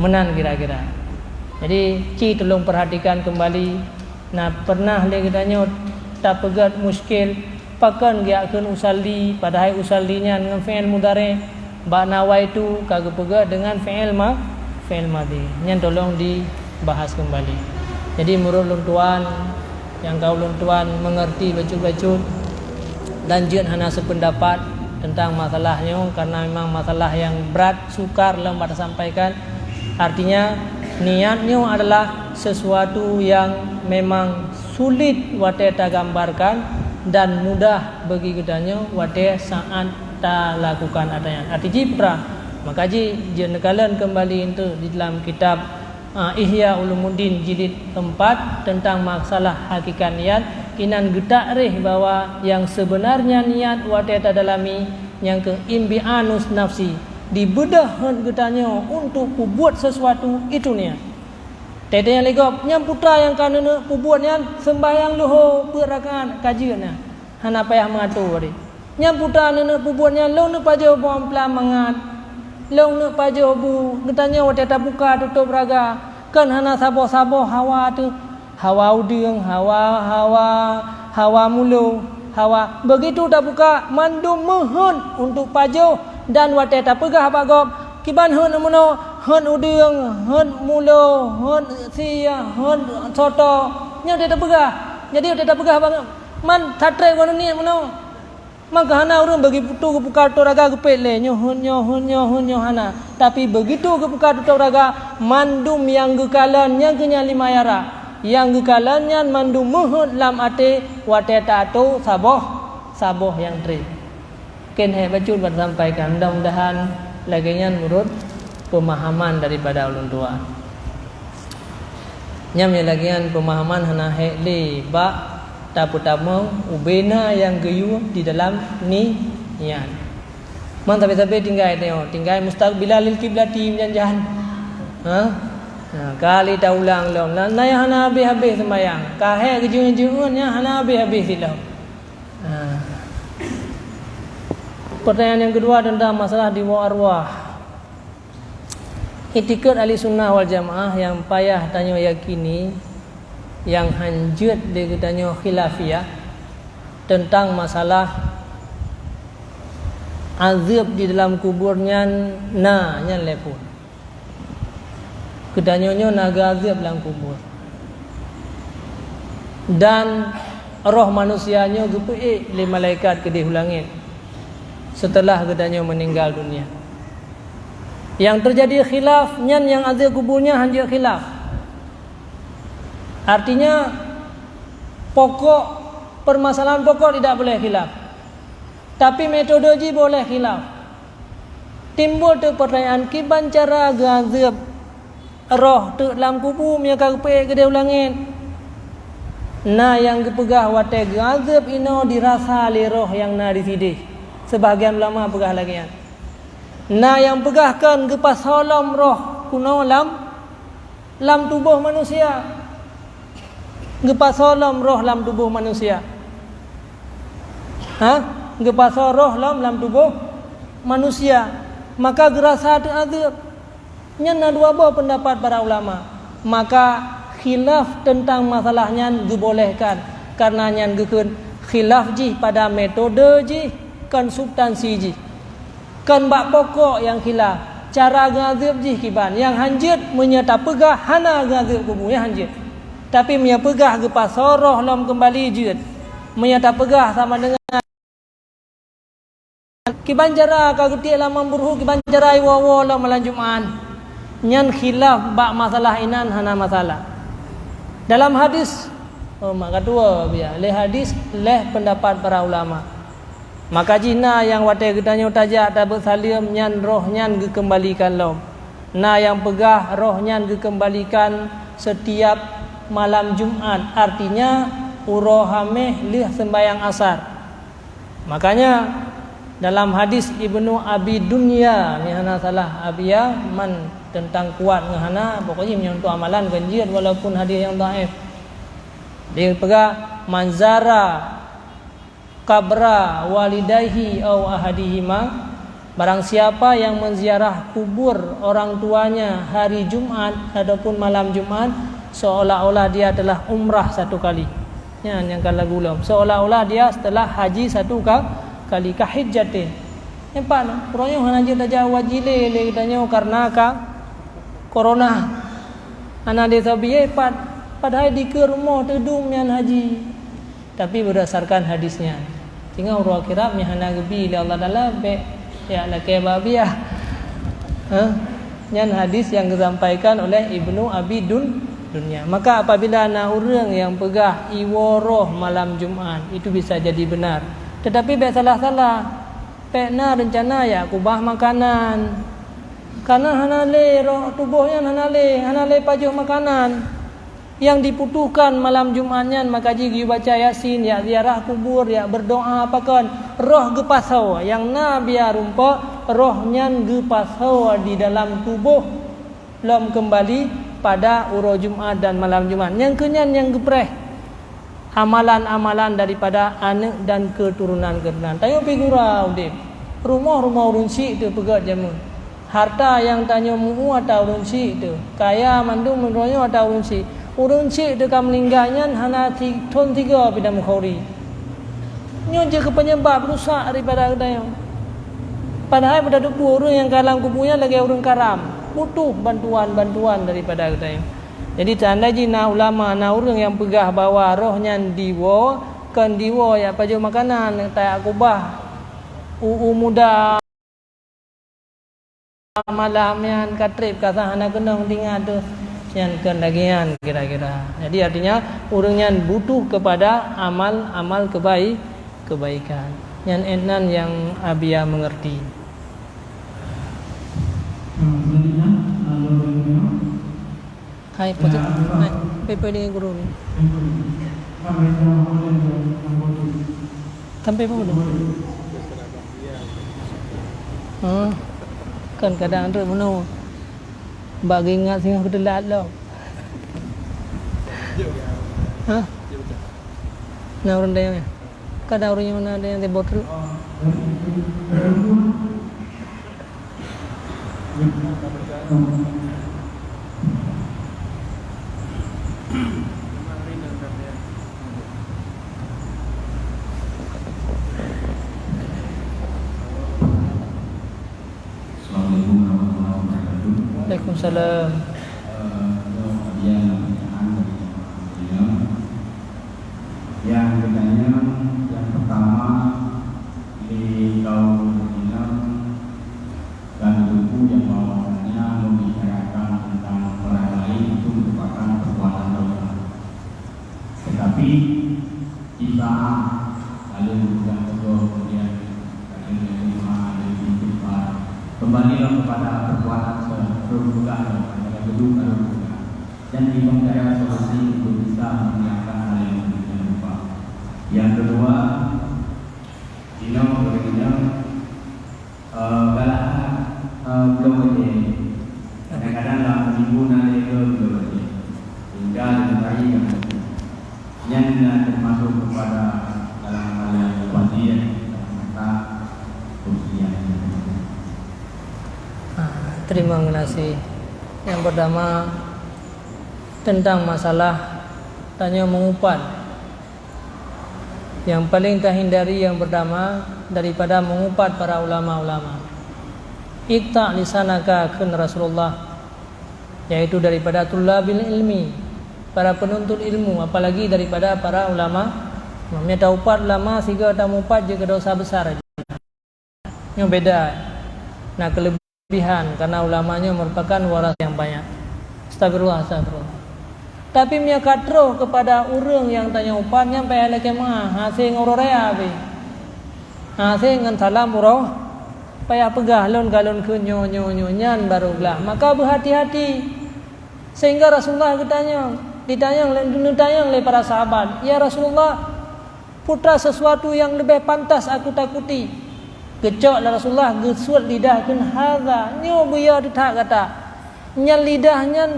Meunan kira-kira. Jadi, ci tulông peurhatikan keumbali. Na pernah lé geutanyoe tapeugét muskil, pakon geujak kheun usalli, padahai usalli nyan ngon fi'il mudhari', bak nawaitu ka geupeugét deungon fi'il ma-, fi'il madhi. Nyan tolong dibahas keumbali. Jadi, meunurot lôn tuan, nyang ka ulôn tuan meungerti bacut-bacut dan jeuet hana seupeundapat teuntang masalah nyoe, karena memang masalah nyang brat, sukar lom bak tasampaikan. Artinya, niat nyoe adalah sesuatu nyang memang sulit watée tagambarkan dan mudah bagi geutanyoe watée saat talakukan atra nyan. Arti jih peue? Maka jih jeuet neukalon keumbali eunteuk di dalam kitab, ah, Ihya Ulumuddin jilid keempat teuntang masalah hakikat niat, inan geutakreh bahwa nyang seubeunarnya niat watée tadalami nyang keu imbi'anus nafsi, dibeudôh hot geutanyoe untuk peubuet sesuatu itu niat. Teuntée nyang lé gob, nyang putra nyang ka neuneuk peubuet nyan seumbahyang leuhô peuet rakaat ka jeuet na, hana payah meuatô deh. Nyang putra neuneuk peubuet nyan lôn neupajoh boh ampla mangat, lôn neupajoh bu, geutanyoe watée tabuka tutôb raga, kon hana saboh-saboh hawa teuh, hawa udeueng, hawa, hawa, hawa mulo, hawa. Begitu tabuka, mandum meuhot untuk pajoh dan watée tapeugah bak gob, kiban hot meunoe, hot udeueng, hot mulo, hot sie, hot soto. Nyoe watée tapeugah. Jadi watée tapeugah bak gob, man satré goneuk niet meunoe. Maka hana ureuëng bagi putu geupuka tutôb raga geupét lé, nyoe hon, nyoe hon, nyoe hon, nyoe hana. Tapi begitu geupuka tutôb raga, mandum nyang geukalon nyang keu nyan lima yara. Nyang geukalon nyan mandum meuhot lam até watée taatô saboh, saboh nyang treb. Kén hék bacut ban sampaikan, mudah-mudahan lagée nyan meunurot peumahaman daripada ulôn tuan. Nyan nyang lagée nyan peumahaman hana hék lé bak tapeutamong ubena nyang geuyue di dalam ni-, niat. Man sabe-sabe tinggai teuh, tinggai mustaqbilan lil kiblati meujan-jan. Ha? Ha, kali taulang lom. Na, na nyang hana habéh-habéh seumayang. Ka hék geujeuet-jeuet nyan hana habéh-habéh silom. Ha. Pertanyaan yang kedua tentang masalah dibawa arwah. Itikad ahli sunnah wal jamaah nyang payah tanyoe yakini, nyang hanjeuet lé geutanyoe khilafiyah teuntang masalah azeueb di dalam kubur nyan na, nyan lé phon. Geutanyoe nyoe na geuazeueb lam kubur. Dan roh manusia nyoe geupeuék lé malaikat keudeh u langét seuteulah geutanyoe meuninggal dunia. Nyang teujadi khilaf nyan nyang azeueb kubur nyan hanjeuet khilaf. Artinya, pokok, permasalahan pokok tidak boleh khilaf. Tapi metode jih boleh khilaf. Timbul teuk pertanyaan, kiban cara geuazeueb roh teuk lam kubu meunyoe ka geupeuék keudeh u langét? Na nyang geupeugah watée geuazeueb inoe dirasa lé roh nyang na disideh. Seubahagian ulama peugah lagée nyan. Na nyang peugah kon geupasoe lom roh keunoe lam, lam tuboh manusia. Geupasoe lom roh lam tuboh manusia. Ha? Geupasoe roh lom lam tuboh manusia, maka geurasa teuazeueb. Nyan na dua boh peundapat para ulama. Maka khilaf teuntang masalah nyan geubolehkan, kareuna nyan geukheun khilaf jih pada metode jih, kon substansi jih. Kon bak pokok nyang khilaf, cara geuazeueb jih kiban. Nyang hanjeuet meunyoe tapeugah hana geuazeueb kubu, nyan hanjeuet. Tapi meunyoe peugah geupasoe roh lom keumbali jeuet. Meunyoe tapeugah sama deungon kiban cara ka geutiek lam Imam Burhu, kiban cara iwoe-woe lom malam Jumat. Nyan khilaf bak masalah inan hana masalah. Dalam hadis, oh, mak ka tuwoe biya, lé hadis, lé peundapat para ulama. Maka jih na nyang watée geutanyoe tajak tabeuet saleuem nyan roh nyan geukeumbalikan lom. Na nyang peugah roh nyan geukeumbalikan seutiap malam Jumat, artinya uroe Haméh lheueh seumbahyang asar. Makanya dalam hadis Ibnu Abi Dunya, ni hana salah Abi ya, man teuntang kuat ngon hana, pokoknya meunyoe untuk amalan kan jeuet walaupun hadis nyang dhaif. Dia peugah, "Man zara qabra walidaihi au ahadihima," barang siapa yang menziarah kubur orang tuanya hari Jumat ataupun malam Jumat, seolah-olah dia telah umrah satu kali. Nyan nyang ka lagu lom. Seolah-olah dia telah haji satu ka-, kali, ka hijjatin. Nyan pat, uroe nyoe hana jeuet tajak haji lé, lé geutanyoe karena ka corona. Hana lé sabe pat, padahai dikeue rumoh teudum nyan haji. Tapi berdasarkan hadis nyan, singoh uroe akhirat meuhana geubi lé Allah Taala, bék jak lakée bak biah. Hah? Nyan hadis nyang geusampaikan oleh Ibnu Abi Dun-, Dunya. Maka apabila na ureuëng nyang peugah iwoe roh malam Jumat, itu bisa jadi benar. Tetapi bék salah-salah. Bék na reuncana jak kubah makanan. Karena hana lé roh tuboh nyan hana lé, hana lé pajoh makanan. Nyang dibutuhkan malam Jumat nyan maka jih geuyue baca Yasin, jak ziarah kubur, jak berdoa pakon. Roh geupasoe, nyang na biya rumpok, roh nyan geupasoe di dalam tuboh lom keumbali pada uroe Jumat dan malam Jumat. Nyang keu nyan nyang geupreh amalan-amalan daripada aneuëk dan keuturonan-keuturonan. Tanyoe figura udeb. Rumoh-rumoh ureuëng syik teuh peugét jameun. Harta nyang tanyoe meu-ueh ata ureuëng syik teuh, kaya mandum meunyoe ata ureuëng syik. Ureuëng syik teuh ka meuninggai nyan hana si-, thon sigoe pih na meukhuri. Nyoe jeuet keu penyebab rusak daripada geutanyoe. Padahai meuteupeue ureuëng nyang ka lam kubu nyan lagée ureuëng karam, butuh bantuan-bantuan daripada geutanyoe. Jadi tanda jih na ulama, na ureuëng nyang peugah bahwa roh nyan diwoe, kon diwoe jak pajoh makanan, tajak kubah u-, u muda. Malam nyan ka treb ka sah hana keunong teuingat teuh. Nyan kon lagée nyan kira-kira. Jadi artinya ureuëng nyan butuh kepada amal-amal kebai-, kebaikan. Nyan étnan nyang Abia mengerti. Hai, pojok. Hai, peue-peue deungon guru ni. Sampai pun. Ha. Kan kadang tu meunoe. Bak geuingat singoh geuteulat lom. Ha? Na ureuëng dayang ya? Kadang ureuëng nyang na dayang teuboh treuk. Assalamualaikum warahmatullahi wabarakatuh. Waalaikumsalam. Eh, nyoe hadiah dan pertanyaan dari jemaah sekalian. Yang bertanya, yang pertama, di kaum Minang dan buku yang bahwasanya membicarakan tentang orang lain itu merupakan perbuatan dosa. Tetapi, di saat lalu bukan tegur, kemudian kalian menerima dan istighfar, kembalilah kepada perbuatan se-, sebelum bukan, kepada gedung lalu bukan. Dan imam daya solusi untuk bisa menghilangkan hal yang demikian rupa. Yang kedua, Inong, boleh inong, eh, galak, eh, bloe bajée. Kadang-kadang lam seminggu na lhée kali bloe bajée. Sehingga lima hari yang nyan na termasuk kepada dalam hal yang mubazir, dalam kata usia. Terima kasih. Yang pertama, tentang masalah tanyoe mengupat. Yang paling tahindari yang pertama daripada mengupat para ulama-ulama. Iqta' lisanaka, kheun Rasulullah, yaitu daripada tulabil ilmi, para penuntut ilmu, apalagi daripada para ulama. Meunyoe taupat ulama sigoe tamupat jeuet keu dosa besar. Nyoe beda. Na kelebihan karena ulama nyoe merupakan waras yang banyak. Astagfirullah, astagfirullah. Tapi meunyoe ka troh kepada ureuëng nyang tanyoe upat, nyan payah lakée meu'ah, hase ngon uroe raya pih. Hase ngon salam uroe, payah peugah lôn ka lôn kheun nyoe, nyoe, nyoe, nyan baru glah. Maka beuhati-hati. Sehingga Rasulullah geutanyong, ditanyong lé, neutanyong lé para sahabat, "Ya Rasulullah, peue teuma sesuatu nyang leubeh pantas aku takuti?" Geucok lé Rasulullah, geusuet lidah kheun, "Hadza, nyoe beuya teuthak gata." Nyan lidah nyan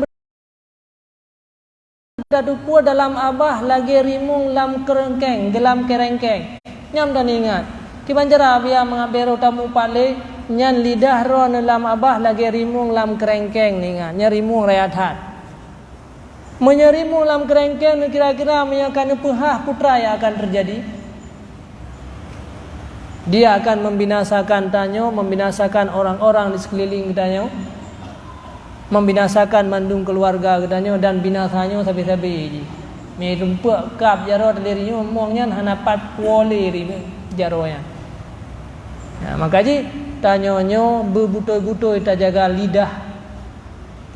beutatupeue dalam abah lagée rimueng lam keureuengkeng, geulam keureuengkeng. Nyan dan ingat, kiban cara biya mangat bèk rôh tamupat lé, nyan lidah droeneuh lam abah lagée rimueng lam keureuengkeng, ingat, nyan rimueng raya that. Meunyoe rimueng lam keureuengkeng, kira-kira meunyoe ka neupeuhah, peue teuma nyang akan teujadi? Dia akan membinasakan tanyoe, membinasakan orang-orang di sekeliling geutanyoe, membinasakan mandum keuluwarga geutanyoe dan binasa nyoe sabe-sabe jih. Meunyoe tumpôk kab jaroe teuh lé rimueng nyan hana pat puwoe lé ri-, jaroe nyan. Nah, maka jih tanyoe nyoe beubutôi-butôi tajaga lidah.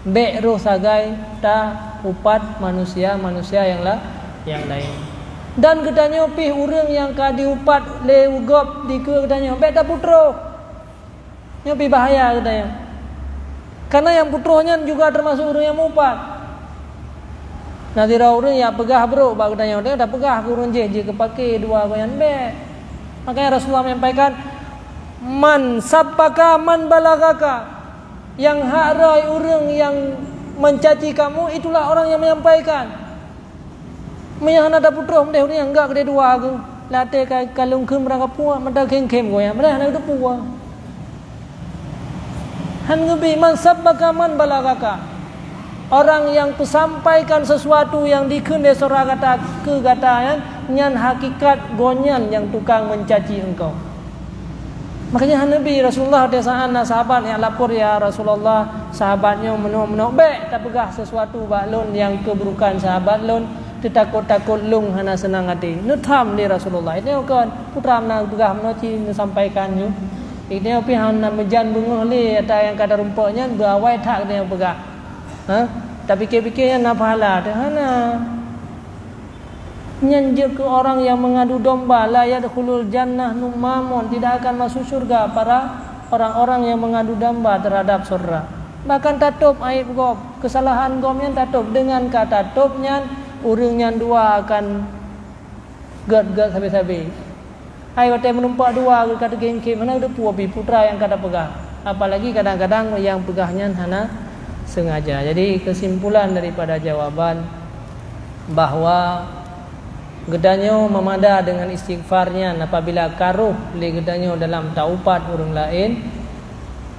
Bèk rôh sagai ta-upat manusia-manusia nyang la-, nyang laén. Dan geutanyoe pih ureuëng nyang ka diupat lé gob dikeue geutanyoe, bèk tapeutroh. Nyoe pih bahaya geutanyoe. Karena nyang peutroh nyan juga teumasuk ureuëng nyang mupat. Na sidroe ureuëng nyang peugah brôk bak geutanyoe, tanyoe tapeugah keu ureuëng jéh, jeuet keu paké dua goe nyan, bèk. Makanya Rasulullah menyampaikan, "Man sabbaka man balagaka." Nyang hak rhoi ureuëng nyang mencaci kamu, itulah orang yang menyampaikan. Meunyoe hana tapeutroh, meudeh ureuëng nyang gak keudeh dua geuh, lam até ka, ka lôn kheun meurangkapeue, mata khém-khém goe nyan, padahai hana geuteupeue. Han geubri, "Man sabbaka man balagaka." Orang nyang peusampaikan sesuatu nyang dikheun lé syedara gata keu gata nyan, nyan hakikat gobnyan nyang tukang mencaci engkau. Makanya han neubi Rasulullah watée saát na sahabat nyang lapor, "Ya Rasulullah, sahabat nyoe meunoe-meunoe, bèk tapeugah sesuatu bak lôn nyang keuburukan sahabat lôn, teutakot-takot lôn hana seunang até." Neutham lé Rasulullah. Itu kan, peue teuma na peugah meunoe ci neusampaikan nyoe. Itu pih hana meujan beungoh lé ata nyang ka tarumpok nyan, beuawai that geutanyoe peugah. Ha? Tapike-pike nyan na pahala teuh? Hana. Nyan jeuet keu orang nyang meungadu domba, "La yadkhulul jannah nammamun," tidak akan masuk syurga para orang-orang yang mengadu domba terhadap syedara. Bahkan tatôb aéb gob, keusalahan gob nyan tatôb, deungon ka tatôb nyan ureuëng nyan dua akan gét-gét sabe-sabe. Hai watée meureumpok dua ka teukhém-khém, hana geuteupeue pih peue teuma nyang ka tapeugah. Apalagi kadang-kadang nyang peugah nyan hana sengaja. Jadi, kesimpulan daripada jawaban bahwa geutanyoe meumada deungon istighfar nyan apabila ka rôh lé geutanyoe dalam taupat ureuëng laén,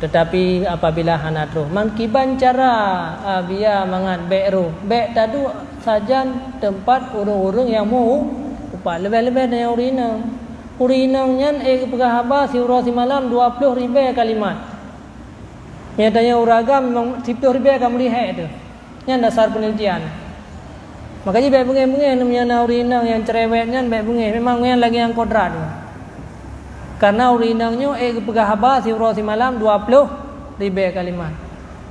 teutapi apabila hana troh, meukiban cara, a, biya mangat bèk rôh, bèk taduek sajan teumpat ureuëng-ureuëng nyang meu-, upat, leubeh-leubeh tanyoe ureuëng inong. Ureuëng inong nyan ék geupeugah haba siuroe simalam dua ploh ribèe kalimat. Meunyoe tanyoe ureuëng agam memang siploh ribèe ka meulihek teuh. Nyan dasar peunelitian. Makajih bèk beungéh-beungéh, meunyoe na ureuëng inong nyang cerewet nyan, bèk beungéh. Memang nyan lagée nyang kodrat. Karena ureuëng inong nyoe ék geupeugah haba siuroe simalam dua ploh ribèe kalimat.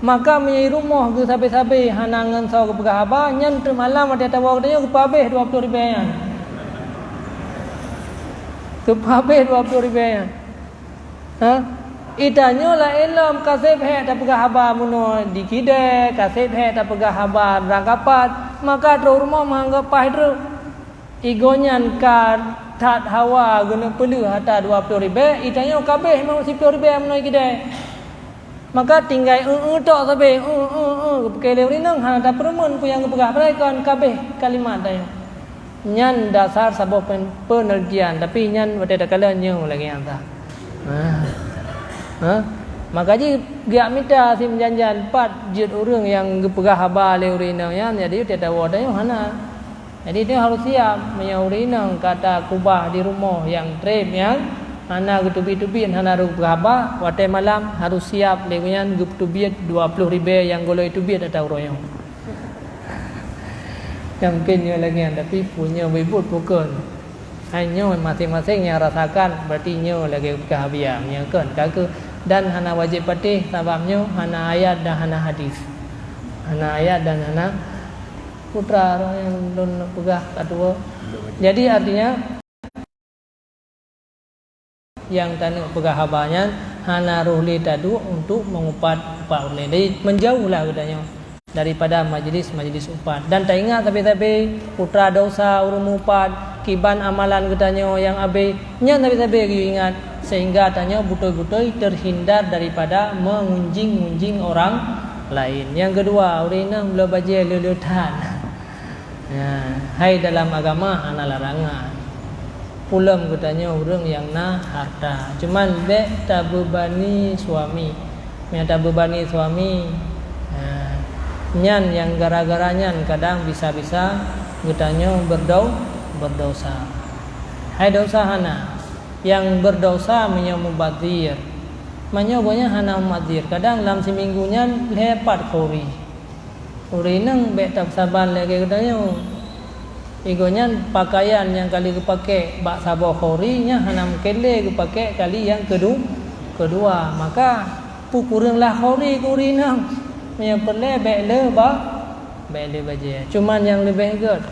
Maka meunyoe rumoh geuh sabe-sabe hana ngon soe geupeugah haba, nyan teuk malam watée tawoe geutanyoe geupeuhabéh dua ploh ribèe nyan. Geupeuhabéh dua ploh ribèe nyan. Ha? Geutanyoe laén lom ka sép hék tapeugah haba meunoe di kidée, ka sép hék tapeugah haba rangkapat, maka troh rumoh meuanggap paih treuk. Igoe nyan ka that hawa geuneuk peuleueh ata dua ploh ribèe, geutanyoe ka béh meusiplôh ribèe meunoe kidée. Maka tinggai eu-eu tok sabe, eu-eu, eu, geupike lé ureuëng inong, hana tapeureumeun peue nyang geupeugah, padahai kon ka béh kalimat tanyoe. Nyan dasar saboh pen-, peunelitian, tapi nyan watée takalon nyoe lagée nyang sa. Ha. Ha? Maka jih geujak mita si meujanjan pat jeuet ureuëng nyang geupeugah haba lé ureuëng inong nyan, jadi teuh tawoe tanyoe hana. Jadi tanyoe harôh siab, meunyoe ureuëng inong ka takubah di rumoh nyang treb nyan, hana geuteubiet-teubiet, hana rôh geupeugah haba, watée malam harôh siab lé gobnyan geuteubiet dua ploh ribée nyang gohlom teubiet ata uroe nyoe. Nyang mungken nyoe lagée nyan, tapi peue nyoe beubuet peue kon. Hai nyoe maséng-maséng nyang rasakan, berarti nyoe lagée peugah Abiya, nyoe kon ka keuh. Dan hana wajéb patéh, sabab nyoe hana ayat dan hana hadis. Hana ayat dan hana putra roh nyang lôn peugah ka tuwoe. Jadi artinya, nyang taneuk peugah haba nyan hana roh lé taduek untuk mengupat-upat ureuëng laén. Jadi, menjauhlah geutanyoe daripada majlis-majlis upat. Dan taingat sabe-sabe, putra desya ureuëng meuupat, kiban amalan geutanyoe nyang abéh, nyan sabe-sabe geuyue ingat, sehingga tanyoe beutôi-beutôi terhindar daripada mengunjing-unjing orang laén. Nyang keudua, ureuëng inong bloe bajée le-le that. Ya, hai dalam agama hana larangan. Peulom geutanyoe ureuëng nyang na harta. Cuman bék tabeubani suami. Meunyoe tabeubani suami, ha, nyan nyang gara-gara nyan kadang bisa-bisa geutanyoe beudau-, beudesya. Hai desya hana. Nyang beudesya meunyoe mubazir. Meunyoe gobnyan hana mubazir, kadang lam siminggu nyan lhée pat khuri. Ureuëng inong bék tapeusaban lagée geutanyoe. Igoe nyan pakaian nyang ka lheueh geupakék bak saboh khuri nyan hana mungken lé geupakék kali nyang keudu-, keudua. Maka, peu kureueng lah khuri keu ureuëng inong. Meunyoe peureulée bék le ba-, bék le bajée. Cuman nyang leubeh gét,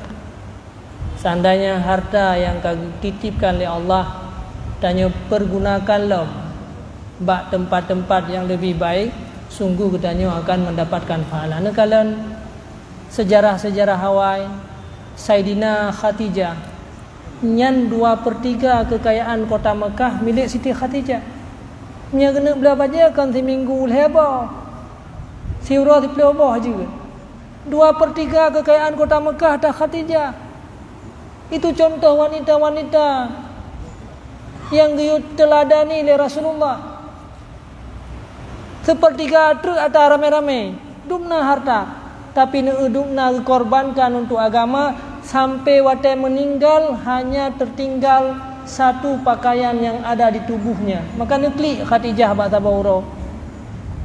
seandainya harta nyang ka geutitipkan lé Allah tanyoe pergunakan lom bak teumpat-teumpat nyang leubeh baik, sungguh geutanyoe akan mendapatkan pahala. Neukalon seujarah-seujarah awai, Saidina Khadijah, nyan dua per tiga keukayaan kota Mekah milék Siti Khadijah. Nyang geuneuk bloe bajée kon siminggu lhée boh, siuroe siplôh boh jeuet. Dua per tiga keukayaan kota Mekah ata Khadijah. Itu contoh wanita-wanita nyang geuyue teuladani lé Rasulullah. Seupertiga treuk ata ramé-ramé, dumna harta, tapi neueu dumna geukorbankan untuk agama, sampai watée meuninggal hanya tertinggal satu pakaian yang ada di tubuhnya. Maka neuklik Khadijah bak saboh uroe.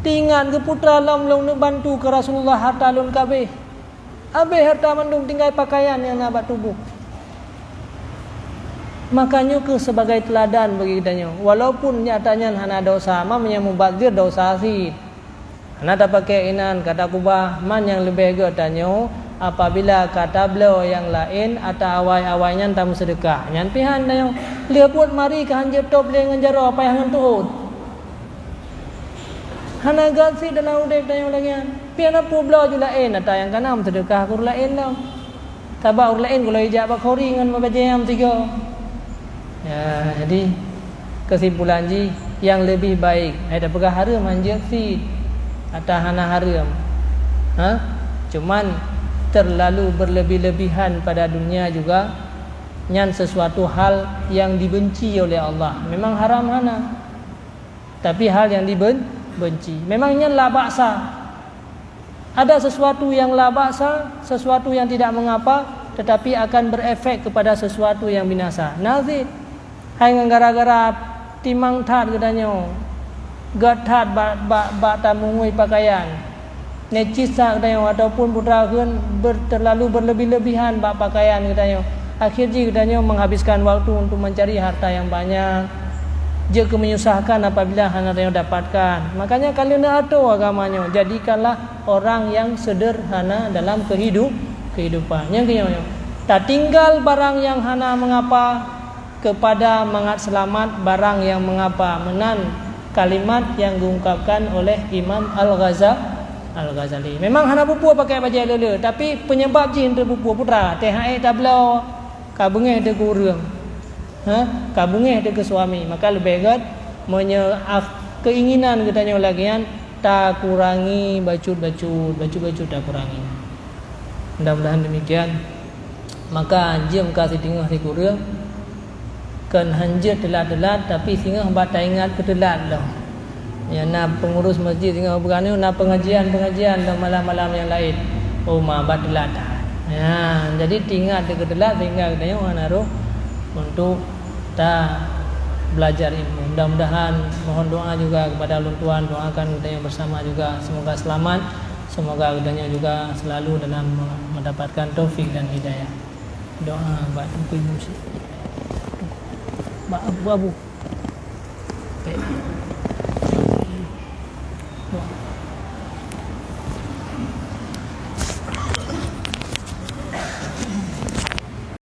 Teuingat geuputra lom lôn neubantu keu Rasulullah harta lôn ka abéh. Abéh harta mandum tinggai pakaian nyang na bak tuboh. Maka nyoe kheueh sebagai teuladan bagi geutanyoe. Walaupun nyata nyan hana desya, ma meunyoe mubazir desya cit. Hana tapakék inan ka takubah, man nyang leubeh gét tanyoe apabila ka tabloe nyang laén ata awai-awai nyan tameuseudeukah. Nyan pihan tanyoe. Lheueh buet mari ka hanjeuet top lé ngon jaroe payah ngon tuôt. Hana gét cit dalam udeb tanyoe lagée nyan. Pian na peubloe ju laén ata nyang ka na meuseudeukah keu ureuëng laén lom. Sabab ureuëng laén gohlom ijak bak khuri ngon meubajée nyang meusigoe. Ya, jadi keusimpulan jih nyang leubeh baik, hai tapeugah hareuem hanjeuet cit ata hana hareuem. Ha? Cuman terlalu berlebih-lebihan pada dunia juga nyan sesuatu hal yang dibenci oleh Allah. Memang haram hana. Tapi hal yang diben-, benci. Memang nyan la ba'sa. Ada sesuatu yang la ba'sa, sesuatu yang tidak mengapa, tetapi akan berefek kepada sesuatu yang binasa. Na cit, hai ngon gara-gara timang that geutanyoe, gét that bak, bak, bak tamungui pakaian. Necis that geutanyoe ataupun putra kheun ber-, terlalu berlebih-lebihan bak pakaian geutanyoe. Akhir jih geutanyoe menghabiskan waktu untuk mencari harta yang banyak. Jeuet keu menyusahkan apabila hana tanyoe dapatkan. Makanya ka lheueh neuatoe agama nyoe, jadikanlah orang yang sederhana dalam kehidup-, kehidupan. Nyang keunyoe, tatinggal barang yang hana mengapa, kepada mangat seulamat barang nyang meungapa, meunan kalimat nyang geuungkapkan oleh Imam Al-Ghaza-, Al-Ghazali. Memang hana peupuih pakai bajée le-le, tapi peunyebab jih teupeupuih putra, teuh han ék tabloe, ka beungéh teuh keu ureuëng, ha, ka beungéh teuh keu suami, maka leubeh gét meunyoe ah, keinginan geutanyoe lagée nyan takurangi bacut-bacut, bacut-bacut takurangi. Mudah-mudahan demikian. Maka jeuem ka siteungoh sikureueng, kon hanjeuet teulat-teulat, tapi singoh bak taingat keu teulat lom. Ya, na pengurus masjid singoh bukan nyoe, na pengajian-pengajian dan malam-malam yang lain. Oh, ma, bah teulat that. Ya, jadi teuingat keu teulat sehingga geutanyoe hana rhoh untuk ta belajar ilmu. Mudah-mudahan, mohon doa juga kepada ulôn tuan, doakan geutanyoe bersama juga. Semoga selamat, semoga geutanyoe juga selalu dalam mendapatkan taufik dan hidayah. Doa bak Teungku Imum Syik. Bak Abu-abu.